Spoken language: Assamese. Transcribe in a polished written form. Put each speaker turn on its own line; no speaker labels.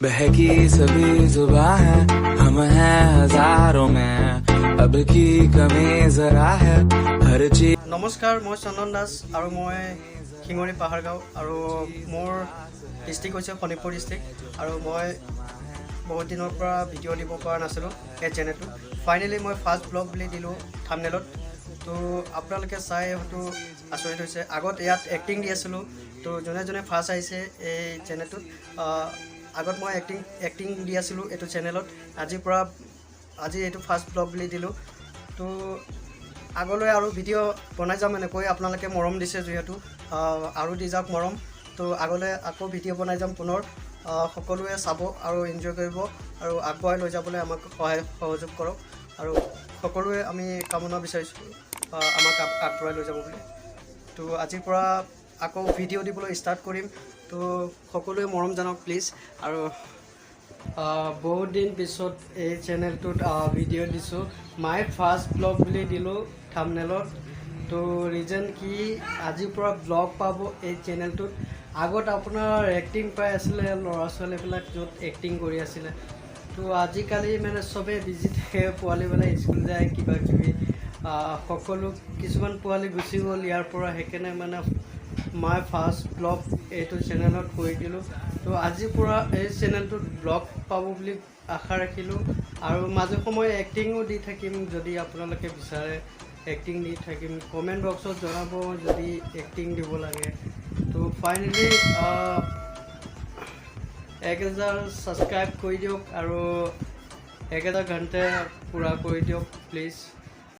बहकी सभी जुबा है, हम हैं हजारों में, अब की कमी जरा है हर चीज।
নমস্কাৰ, মই চন্দন দাস আৰু মই শিঙৰি পাহাৰগাঁও আৰু মোৰ ডিষ্ট্ৰিক্ট হৈছে শোণিতপুৰ ডিষ্ট্ৰিক্ট। আৰু মই বহুত দিনৰ পৰা ভিডিঅ' দিব পৰা নাছিলোঁ এই চেনেলটোত। ফাইনেলি মই ফাৰ্ষ্ট ব্লগ বুলি দিলোঁ থামনেলত। তো আপোনালোকে চাই হয়তো আচৰিত হৈছে। আগত ইয়াত এক্টিং দি আছিলোঁ। তো যোনে যোনে ফাৰ্ষ্ট আহিছে এই চেনেলটোত, আগত মই এক্টিং দি আছিলোঁ এইটো চেনেলত। আজিৰ পৰা আজি এইটো ফাৰ্ষ্ট ব্লগ বুলি দিলোঁ। তো আগলৈ আৰু ভিডিঅ' বনাই যাম এনেকৈ। আপোনালোকে মৰম দিছে যিহেতু, আৰু দি যাওক মৰম। তো আগলৈ আকৌ ভিডিঅ' বনাই যাম পুনৰ। সকলোৱে চাব আৰু এনজয় কৰিব আৰু আগবঢ়াই লৈ যাবলৈ আমাক সহায় সহযোগ কৰক। আৰু সকলোৱে আমি কামনা বিচাৰিছোঁ আমাক আগবঢ়াই লৈ যাব বুলি। তো আজিৰ পৰা আকৌ ভিডিঅ' দিবলৈ ষ্টাৰ্ট কৰিম। তো সকলোৱে মৰম জনাওক প্লিজ। আৰু বহুত দিন পিছত এই চেনেলটোত ভিডিঅ' দিছোঁ। মাই ফাৰ্ষ্ট ব্লগ বুলি দিলোঁ থামনেলত। তো ৰিজন কি, আজিৰ পৰা ব্লগ পাব এই চেনেলটোত। আগত আপোনাৰ এক্টিং পাই আছিলে ল'ৰা ছোৱালীবিলাক, য'ত এক্টিং কৰি আছিলে। তো আজিকালি মানে চবেই বিজি থাকে, পোৱালিবিলাক স্কুল যায়, কিবা কিবি, সকলো কিছুমান পোৱালি গুচি গ'ল ইয়াৰ পৰা। সেইকাৰণে মানে মাই ফাৰ্ষ্ট ব্লগ এইটো চেনেলত কৰি দিলোঁ। তো আজিৰ পৰা এই চেনেলটোত ব্লগ পাব বুলি আশা ৰাখিলোঁ। আৰু মাজে সময়ে এক্টিঙো দি থাকিম। যদি আপোনালোকে বিচাৰে, এক্টিং দি থাকিম। কমেণ্ট বক্সত জনাব যদি এক্টিং দিব লাগে। তো ফাইনেলি 1000 ছাবস্ক্ৰাইব কৰি দিয়ক আৰু 1000 ঘণ্টা পূৰা কৰি দিয়ক প্লিজ।